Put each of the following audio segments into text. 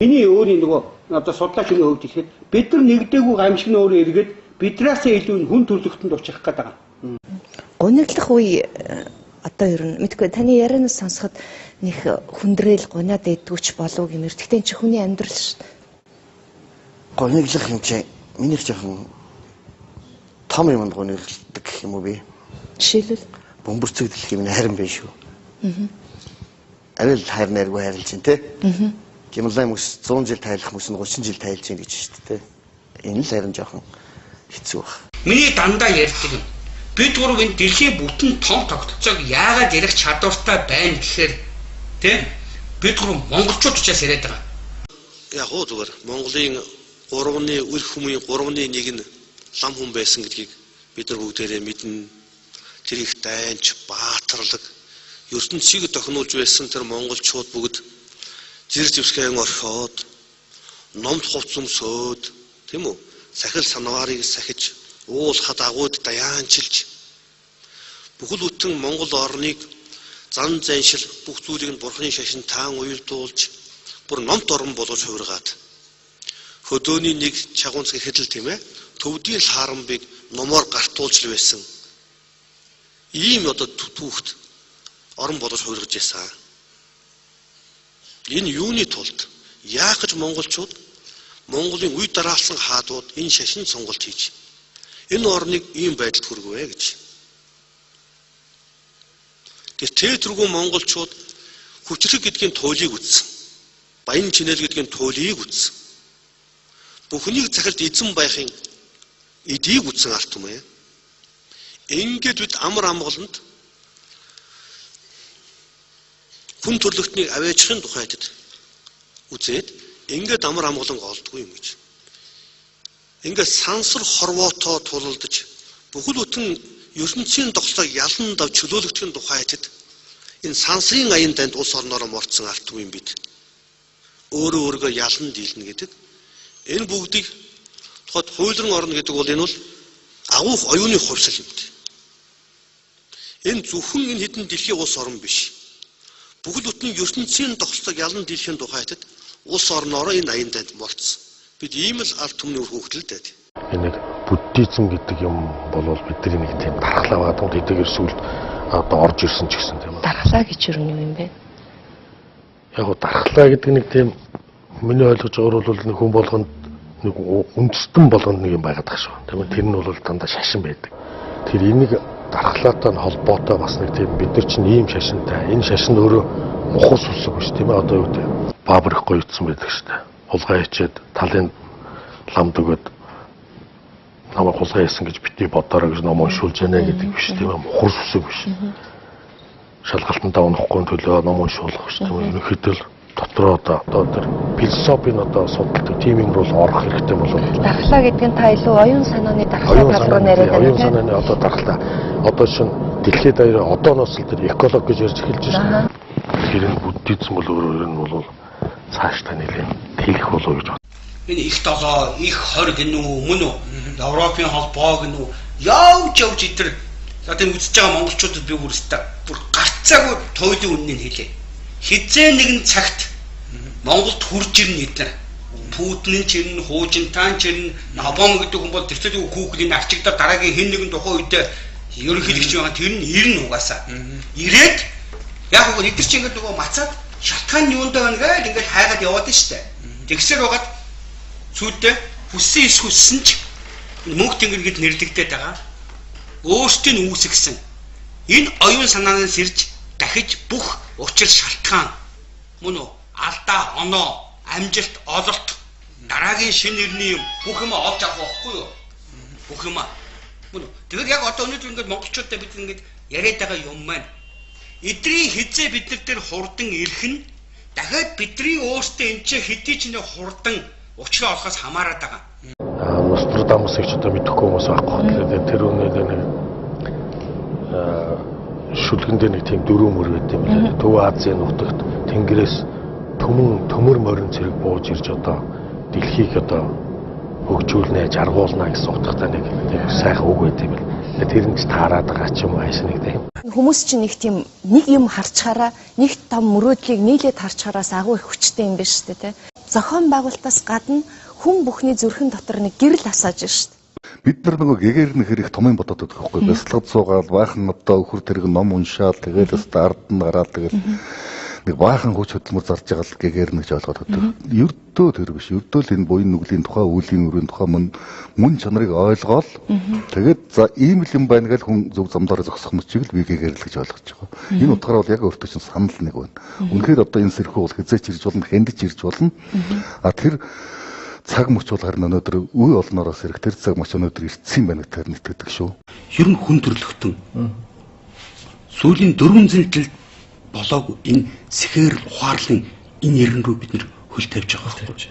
Миний өөрийн нөгөө одоо судлаач хүний хувьд хэлэхэд бид нар нэгдээгүй гамшиг нь өөрөө эргээд биднээсээ илүү хүн төрлөختөнд учрах гээд байгаа. Гуниглах үе одоо ер нь мэдгүй таны ярианаас сонсоход нэг хүндрэл гуниад идэгч болов гэмээр. Гэхдээ энэ чи хүний амьдрал шүү дээ. Гуниглах юм чи минийх жоохон том юмд гунигладаг гэх юм уу би? Жишээлбэл бөмбөрцөгдөл юм харин биш шүү. Арай л хайр найргүй хайрлаж чинь те. Гималай мөс 100 жил тайлах мөс нь 30 жил тайлж чинь гэж шүү дээ. Энэ л харин жоохон хэцүү баг. Миний дандаа ярьдаг юм. Бид гурав энэ дэлхийн бүтэн том тогтолцоог яагаад ярих чадвартай байна гэхээр тэ бид гурав монголчууд учраас яриад байгаа. Яг уу зүгээр Монголын 3-ны үр хүмүүний 3-ны 1 нь лам хүн байсан гэдгийг бид нар бүгдээрээ мэднэ. Тэр их дайнч, баатарлаг ертөнцийг тохируулж байсан тэр монголчууд бүгд зэр зэвсгэн орхиод, номд хувц өмсөөд, тийм үү? Сахил санваарыг сахиж, уул хад агууд даяанчилж бүхэл бүтэн Монгол орныг зан заншил бүх зүйлийг нь бурхны шашин таан уялдуулж бүр номт орон болгож хувиргаад хөдөөний нэг чагуунц гэхэд л тийм төвдийн лхаарамбыг номоор гартуулж л байсан. Ийм одоо түүхт орон болгож хувиргаж байсан. Энэ юуны тулд яах гэж монголчууд Монголын үе дараалсан хаадууд энэ шашин сонголт хийж энэ орныг ийм байдалд хүргэвэ гэж. Тэр тэргүй монголчууд хүчлэг гэдгийн туйлыг үтсэн. Баян чинэл гэдгийн туйлыг үтсэн. Бүхнийг захилд эзэн байхын эдийг үтсэн арт түмээ. Ингээд бид амар амгаланд хүн төрлөختнийг аваачихын тухайд үзээд ингээд амар амгалан олдгүй юм гэж. Ингээд сансар хорвоотоо тулалдаж бүхэл бүтэн ертөнцийн тогтолцоог ялан дав чөлөөлөгдөх тухайд энэ сансрын аян данд улс орноороо морцсон арт түмэн бид өөрөө өөргөө ялан дийлнэ гэдэг. Энэ бүгдийг тухайд хуйлран орно гэдэг бол энэ бол агуух оюуны хувьсал юм дээ. Энэ зөвхөн энэ хэдэн дэлхийн улс орн биш. Бүхэл бүтэн ертөнцийн тогтолцоог ялан дийлэхийн тухайд улс орноороо энэ аян данд морцсон. Бид ийм л ард түмний үр хүүхдэл дээ. Энэ нэг буддизм гэдэг юм бол бидний нэг тийм дархлаа байгаа. Тэдгээр сүлд одоо орж ирсэн ч гэсэн тийм. Дархлаа гэж юу юм бэ? Яг го дархлаа гэдэг нэг тийм миний ойлгож байгаагаар бол нэг хүн болгонд нэг үндэстэн болгонд нэг юм байгаад байгаа шүү. Тийм ээ. Тэр нь бол дандаа шашин байдаг. Тэр энийг дархлаатай нь холбоотой бас нэг тийм бид нар чинь ийм шашинтай. Энэ шашин өөрөө мухар сүсэг биш тийм ээ. Одоо юу гэдэг баабар их гоё утсан байдаг шүү дээ. Хулгай хийчээд талын ламд өгөөд намайг хулгай хийсэн гэж битгий бодоорой гэж ном уншуулж яана гэдэг биш тийм ээ. Мухар сүсэг биш. Шалгалтандаа унахгүй төлөө ном уншуулах биш тийм ээ. Ерөнхийдөө л дотроо одоо тэр философийн одоо судалдаг тийм юм руу орох хэрэгтэй болов. Дархлаа гэдэг нь та илүү оюун санааны дархлаа тал руу яриад байна. Оюун санааны одоо дархлаа. Одоо шин дэлхийд даяар одооноос л тэр эколог гэж ярьж эхэлж байна. Тэгэхээр энэ буддизм бол өөрөөр нь бол цаашдаа нэлээд тэлэх болов гэж. Энэ их долоо, их хорь гэнэ үү, мөн үү? Европын холбоо гэнэ үү? Явж явж идэр одоо энэ үзэж байгаа монголчуудад би бүрстэ бүр гарцаагүй туйлын үннийг хэлье. Хизээ нэгэн цагт Монголд хурж ирнэ эднэр. Путин ч ирнэ, Хуужинтан ч ирнэ, Обама гэдэг хүн бол тэртээ Google-ийн арчигдаад дараагийн хэн нэгэн тухайн үедээ ерөнхийлөгч байгаа тэр нь ирнэ угаасаа. Ирээд яг үгүй эдгээр чинь ингээд нөгөө мацаад шалтгаан юундаа байна гэж ингээд хайгаад яваад нь штэ. Тэгсээр байгаад сүйдээ хүссэн ис хүссэн ч мөнх тэнгэр гэд нэрлэгдээд байгаа. Өөрсдийн үүсгэсэн энэ оюун санаанаас ирж дахиж бүх учир шалтгаан мөн үү алдаа, оноо, амжилт, ололт дараагийн шинэ нэрний юм бүх юм олж авах байхгүй юу? Бүх юм. Мөн үү? Тэгэхээр яг одоо өнөөдөр ингээд монголчуудаа бид ингээд яриад байгаа юм маань эдрийн хизээ бид нар дээр хурдан ирэх нь дахиад бидний өөрсдөө энэ ч хэдий ч нэг хурдан учраа олохоос хамаарат байгаа. Нострадамусыг ч одоо мэдэхгүй хүмүүс байхгүй. Тэгэхээр тэр үнээр нэг шүлгэн дээр нэг тийм дөрөв мөр байт юм лээ. Төв Азийн нутагт тэнгэрээс төмөн төмөр морин зэрэг бууж ирж одоо дэлхийг одоо хөгжүүлнэ, жаргуулна гэсэн утгатай нэг сайхан үг байт юм л. Тэр нь ч таарад байгаа ч юм уу хайш нэг тийм. Хүмүүс чинь нэг тийм нэг юм харчхаараа нэг том мөрөөдлийг нийлээд харчхаараас агуу их хүчтэй юм биш үү те. зохион байгуулалтаас гадна хүн бүхний зүрхэн дотор нэг гэрэл асааж шүү дээ. Бид нар нөгөө гэгэрнэ хэрэг томын бодоод байдаг байхгүй. Бясалгад суугаал баахан одоо өхөр тэрэг ном уншаал тэгэл өстө ард нь гараал тэгэл нэг баахан хүч хөдөлмөр зарж байгаа л гэгэрнэ гэж ойлгоод байдаг. Ердөө тэр биш. Ердөө л энэ буян нүглийн тухай, үлийн өрийн тухай мөн чанарыг ойлгоол тэгээд за ийм л юм байна гэж хүн зөв замдаар зогсох мөчийг л би гэгэрэл гэж ойлгож байгаа. Энэ утгаараа бол яг өөртөө чинь санал нэг байна. Үнэхээр одоо энэ сэрхүү бол хязгаарч ирж болно, хяндж ирж болно. А тэр цаг мөч бол харин өнөөдөр үе олноороос ирэх тэр цаг мөч өнөөдөр ирсэн юм байна гэдгээр нэтгэдэг шүү. Ер нь хүн төрлөختөн сүүлийн 400 жил болоогүй энэ сэхэр ухаарлын энэ эрен рүү бид нэр хөл тавьж байгаа байхгүй.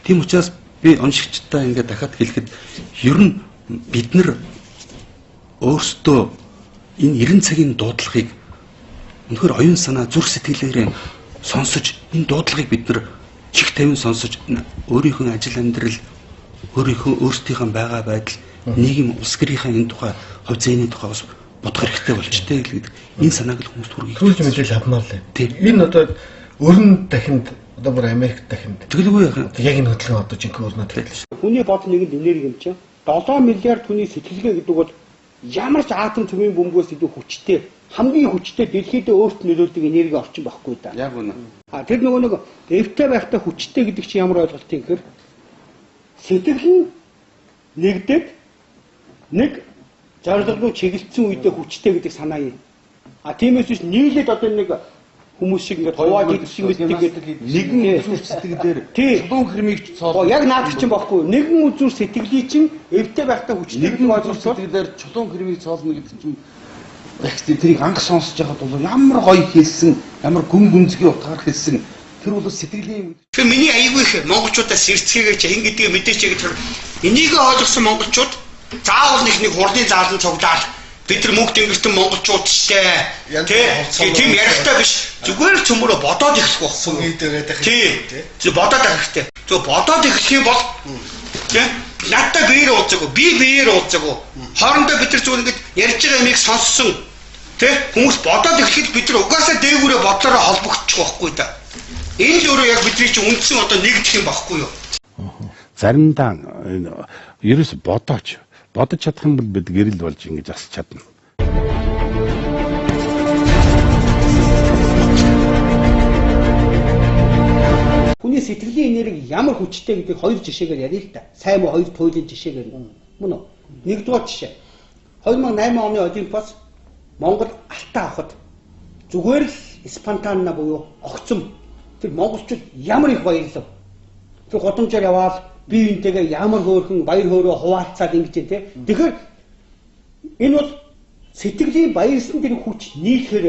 Тийм учраас би уншигчдаа ингээд дахиад хэлэхэд ер нь бид нар өөрсдөө энэ 90 цагийн дуудлагыг үнэхээр оюун санаа зүрх сэтгэлээрээ сонсож энэ дуудлагыг бид нар чих тавин сонсож өөрийнхөө ажил амьдрал өөрсдийнхөө байгаа байдал нийгэм улс гэрийнхээ энэ тухай хувь зээний тухай бас бодох хэрэгтэй болчтой гэдэг энэ санааг л хүмүүст хүргэе. Түрүүч мэдээлэл авмаар л. Энэ одоо өрн дахинд одоо бүр Америк дахинд тэгэлгүй яах яг энэ хөдөлгөөн одоо жинхэнэ өрнө тэгэлээ. Хүний бодол нэгэнд энерги юм чинь 7 миллиард хүний сэтгэлгээ гэдэг бол ямар ч атом цөмийн бөмбөгөөс илүү хүчтэй хамгийн хүчтэй дэлхийд өөрт нөлөөлдөг энерги орчин байхгүй да. Яг үнэ. А тэр нөгөө нэг эвтэй байхдаа хүчтэй гэдэг чинь ямар ойлголт юм гэхээр сэтгэл нь нэгдээд нэг зорилго руу чиглэсэн үедээ хүчтэй гэдэг санаа юм. А тиймээс биш нийлээд одоо нэг хүмүүс шиг ингээд хувааж идэх мэддэг гэдэг нэгэн үзүүр сэтгэлээр чулуун хэрмийг цоол. Яг наадах чинь байхгүй. Нэгэн үзүүр сэтгэлийг чинь эвтэй байхдаа хүчтэй нэгэн үзүүр сэтгэлээр чулуун хэрмийг цоолно гэдэг чинь тэрийг анх сонсож байхад бол ямар гоё хэлсэн, ямар гүн гүнзгий утгаар хэлсэн. Тэр бол сэтгэлийн юм. Тэгэхээр миний аягүй их монголчуудаас сэрцгээгээч ин гэдгийг мэдээч гэдэг энийг ойлгосон монголчууд заавал нэг хурлын заалан цуглаал бид нар мөнх тэнгэртэн монголчууд штэ. Тэ тийм ярихтай биш. Зүгээр л цөмөрө бодоод эхлэх байхгүй. Тийм. Зөв бодоод байх хэрэгтэй. Зөв бодоод эхлэх юм бол тэ надтай биеэр уулзаагүй, би биеэр уулзаагүй. Хоорондоо бид нар зүгээр ингэж ярьж байгаа юмыг сонссон. Тэ хүмүүс бодоод эхлэхэд бид нар угаасаа дээгүүрээ бодлороо холбогдчих байхгүй да. Энэ л өөрөө яг бидний чинь үндсэн одоо нэгдэх юм багхгүй юу? Заримдаа ерөөс бодооч бодож чадах юм бол бид гэрэл болж ингэж асч чадна. Хүний сэтгэлийн энерги ямар хүчтэй гэдгийг хоёр жишээгээр ярил л да. Сайн муу хоёр туйлын жишээгээр мөн үү? Нэгдүгээр жишээ. 2008 оны Олимпиас Монгол алтан авахад зүгээр л спонтанна буюу огцом тэр монголчууд ямар их баярлав. Тэр гудамжаар яваал бие биентэйгээ ямар хөөрхөн баяр хөөрөө хуваалцаад ингэж юм те. Тэгэхээр энэ бол сэтгэлийн баярсан тэр хүч нийлэхээр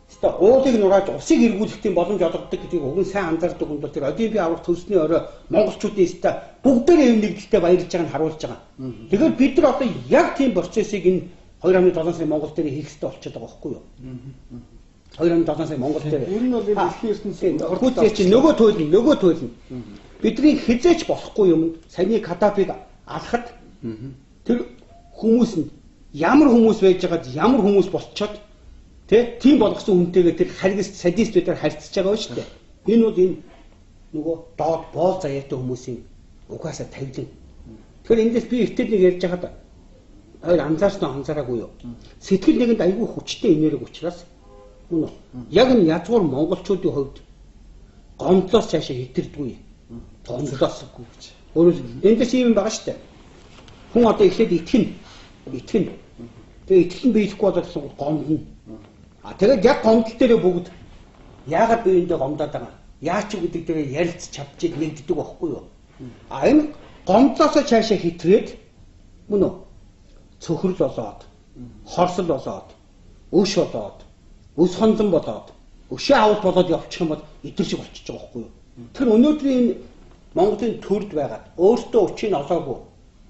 өстой уулыг нурааж усыг эргүүлэх тийм боломж олгодог гэдгийг уг нь сайн анзаардаг хүн бол тэр Олимпийн аврах төлсний орой монголчуудын өстой бүгдээрээ юм нэгдэлтэй баярлж байгааг нь харуулж байгаа. Тэгэхээр бид нар одоо яг тийм процессыг энэ 2.7 сая Монгол дээр хийх хэрэгтэй болчиход байгаа байхгүй юу? 2.7 сая Монгол дээр. Ер нь бол энэ дэлхийн ертөнцийн хурц чинь нөгөө туйлна, нөгөө туйлна. Бидний хизээч болохгүй юм саяны Каддафиг алхад тэр хүмүүс нь ямар хүмүүс байж байгаад ямар хүмүүс болцоод тэ тийм болгосон хүнтэйгээ тэр харгас садист бидээр харьцаж байгаа шүү дээ. Энэ бол энэ нөгөө доод боол заяатай хүмүүсийн угаасаа тавилан. Тэгэхээр эндээс би ихтэй нэг ярьж байхад хоёр анзаарсан уу анзаараагүй юу? Сэтгэл нэгэнд айгүй хүчтэй энерги учраас мөн үү? Яг энэ язгуур монголчуудын хувьд гомдлоос цаашаа хитэрдэггүй. Гомдлоос үгүй гэж. Өөрөөр эндээс ийм юм байгаа шүү дээ. Хүн одоо эхлээд итгэнэ. Итгэнэ. Тэгээ итгэл нь биелэхгүй болоод гэсэн гомдно. А тэгээд яг гомдол дээрээ бүгд яагаад би эндээ гомдоод байгаа? Яач гэдэг дээрээ ярилцж чадчих нэгддэг байхгүй юу? А энэ гомдлоосоо цаашаа хитрээд мөн үү? Цөхрөл болоод, хорсол болоод, өш болоод, өс хонзон болоод, өшөө авал болоод явчих юм бол идэр шиг болчихж байгаа байхгүй юу? Тэр өнөөдрийн энэ Монголын төрд байгаад өөртөө учрыг олоогүй.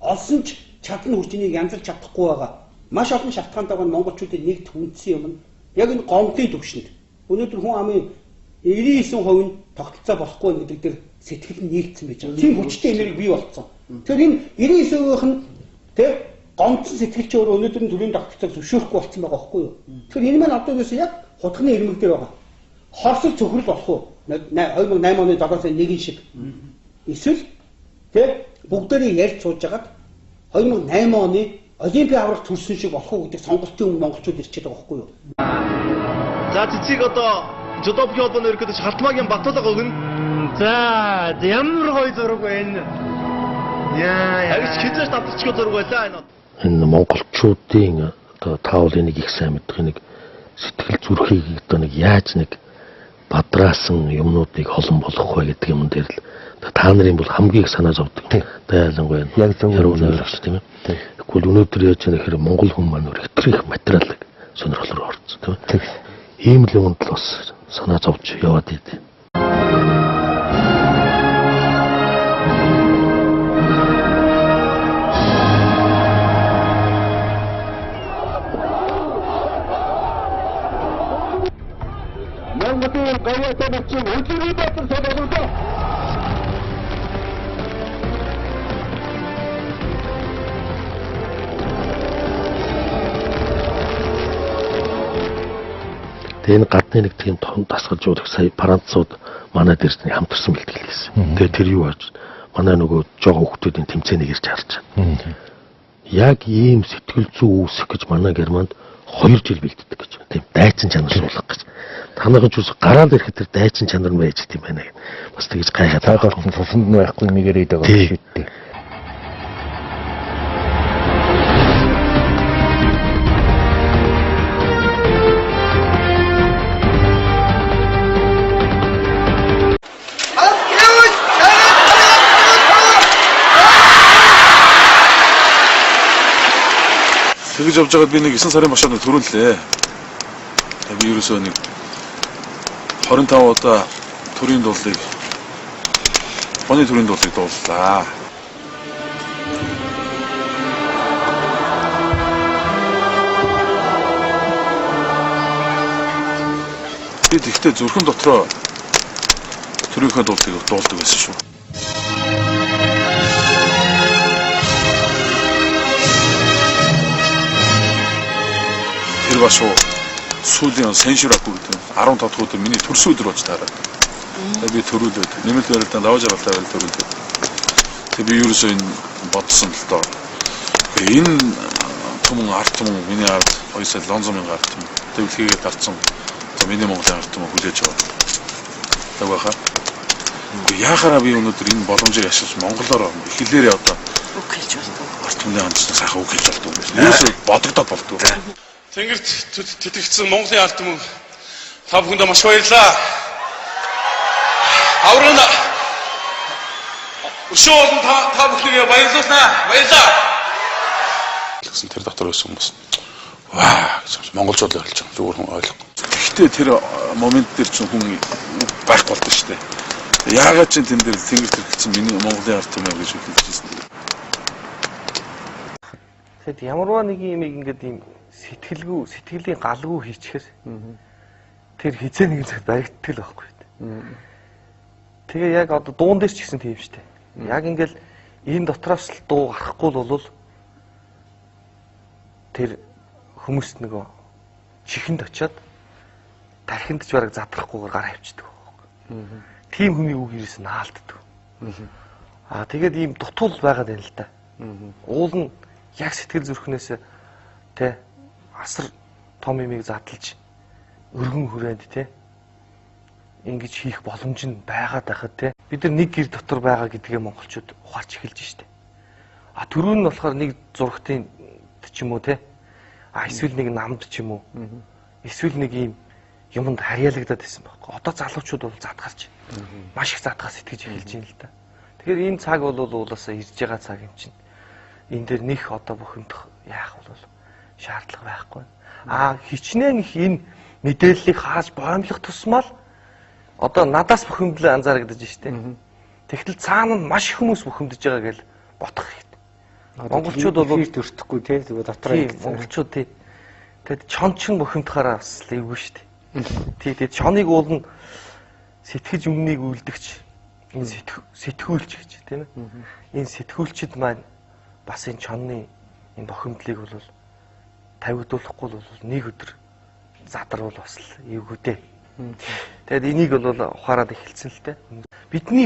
Олсон ч чадна хүчнийг янзалж чадахгүй байгаа. Маш олон шалтгаантайгаар монголчуудын нэгд үндсэн юм нь яг энэ гомдлын түвшинд. Өнөөдөр хүн амын 99% нь тогтолцоо болохгүй гэдэг дээр сэтгэл нь нийлцсэн байж байгаа. Тийм хүчтэй энерги бий болцсон. Тэгэхээр энэ 99%-ийнх нь тэ гомдсон сэтгэл чи өөрөө өнөөдөр нь төрийн тогтолцоог зөвшөөрөхгүй болцсон байгаа байхгүй юу? Тэгэхээр энэ маань одоо юусэн яг хутганы ирмэг дээр байгаа. Хорсол цөхрөл болох уу? 2008 оны 7 сарын 1 шиг. Эсвэл тэ бүгдээрээ ярьж сууж хагаад 2008 оны Олимпийн аварга төрсөн шиг болох уу гэдэг сонголтын өмнө монголчууд ирчээд байгаа байхгүй юу? За цэцгийг одоо жудобгийн холбооны ерөнхийлөгч Халтмаагийн Батулга өгнө. За ямар гоё зураг байна. Яа яа. Агч хизээш давтчихгүй зураг байлаа энэ. Энэ монголчуудын одоо таавлын нэг их сайн мэддэг нэг сэтгэл зүрхийг одоо нэг яаж нэг бадраасан юмнуудыг холон болгох вэ гэдэг юм дээр л та нарын бол хамгийн их санаа зовдөг. Одоо ялангуяа яг зөв ойлгож тийм ээ. Тэгвэл өнөөдөр яаж яах гэхээр монгол хүн маань өөр их материал сонирхол руу орсон тийм ээ. Ийм л юмд л бас санаа зовж яваад идэв. Монголын гавьяатай мөчийн өдрийн баатар солиодлоо. Тэгээ энэ гадны нэг тийм том дасгалжуулагч сая Францууд манай дэрс нэг хамтарсан бэлтгэл хийсэн. Тэгээ тэр юу яаж манай нөгөө жоо хүүхдүүдийн тэмцээнийг ирж харж байна. Яг ийм сэтгэл зүй үүсэх гэж манай Германд 2 жил бэлддэг гэж. Тийм дайчин чанар суулгах гэж. Танайхан ч үс гараад ирэхэд тэр дайчин чанар нь байж тийм байна гэх. Бас тэгж гайхаад цаад орсон цуснд нь байхгүй мэгэрээд байгаа шүү дээ. Тэгж явж байгаад би нэг 9 сарын башаад төрүүллээ. Би ерөөсөө нэг 25 удаа төрийн дуулыг Оны төрийн дуулыг дууллаа. Би тэгтээ зүрхэн дотроо төрийнхөө дуулыг дуулдаг байсан шүү. Тэр бас сүүлийн Сэншүраку гэдэг 15 дахь өдөр миний төрсөн өдөр болж таарад. Тэгээ би төрүүлээд нэмэлт барилдаанд даваа жаргалтай байл төрүүлээд. Тэгээ би ерөөсөө энэ бодсон л доо. Энэ түмэн ард түмэн миний ард 2 сая 700 мянган ард түмэн дэвлэхийгээ дарцсан. За миний Монголын ард түмэн хүлээж аваад. Тэг байхаа. Үгүй яхаараа би өнөөдөр энэ боломжийг ашиглаж монголоор их хэлээрээ одоо үг хэлж болдог. Ард түмний хандсан сайхан үг хэлж болдог юм байна. Ерөөсөө бодогдоод болдог. Тэнгэрт тэтгэгдсэн Монголын ард түмэн та бүхэндээ маш баярлалаа. Аврал өшөө болон та бүхнийг баярлуулнаа. Баярлалаа. Гэсэн тэр дотор байсан хүмүүс ваа гэж монголчууд л ойлгож байгаа. Зүгээр хүн ойлгохгүй. Гэхдээ тэр момент дээр чинь хүн байхгүй болдог шүү дээ. Яагаад ч тэн дээр тэнгэр тэрхэлсэн миний Монголын ард түмэн гэж хэлж байсан. Тэгэхэд ямарваа нэг юм ингээд ийм сэтгэлгүй, сэтгэлийн галгүй хийчихээр тэр хизээ нэгэн цагт баригддаг л байхгүй. Тэгээ яг одоо дуун дээр ч гэсэн тийм шүү дээ. Яг ингээл энэ дотроос л дуу гарахгүй л бол тэр хүмүүст нөгөө чихэнд очиод тархинд ч бараг задрахгүйгээр гар авчдаг байхгүй. Тийм хүний үг ерөөс нь наалддаг. Аа тэгээд ийм дутуул байгаад байна л да. Уул нь яг сэтгэл зүрхнээс тэ асар том юмыг задлж өргөн хүрээнд тэ ингэж хийх боломж нь байгаад байхад тэ бид нар нэг гэр дотор байгаа гэдгээ монголчууд ухаарч эхэлж штэ. А түрүүн нь болохоор нэг зурагтын ч юм уу тэ а эсвэл нэг намд ч юм уу эсвэл нэг ийм юмд харьяалагдаад байсан байхгүй. Одоо залуучууд бол задгарч маш их задгаа сэтгэж эхэлж байна л да. Тэгэхээр энэ цаг бол уулаасаа ирж байгаа цаг юм чинь. Энэ дээр нэх одоо бухимдах яах бол шаардлага байхгүй. А хичнээн их энэ мэдээллийг хааж боомлох тусмал одоо надаас бухимдлаа анзаарагдаж штэ. Тэгтэл цаана нь маш их хүмүүс бухимдаж байгаа гэж бодох хэрэгтэй. Монголчууд бол өртөхгүй те зүгээр дотроо монголчууд тий. Тэгэд чон чин бухимдахаараа бас л эвгүй штэ. Тий, тэгээд чоныг уулна сэтгэж өмнгийг үлдэгч энэ сэтгүүлч гэж тийм ээ. Энэ сэтгүүлчд маань бас энэ чонны энэ бухимдлыг бол тавигдуулахгүй бол нэг өдөр задарвал бас л эвгүй дээ. Тэгээд энийг бол ухаарад эхэлсэн л дээ. Бидний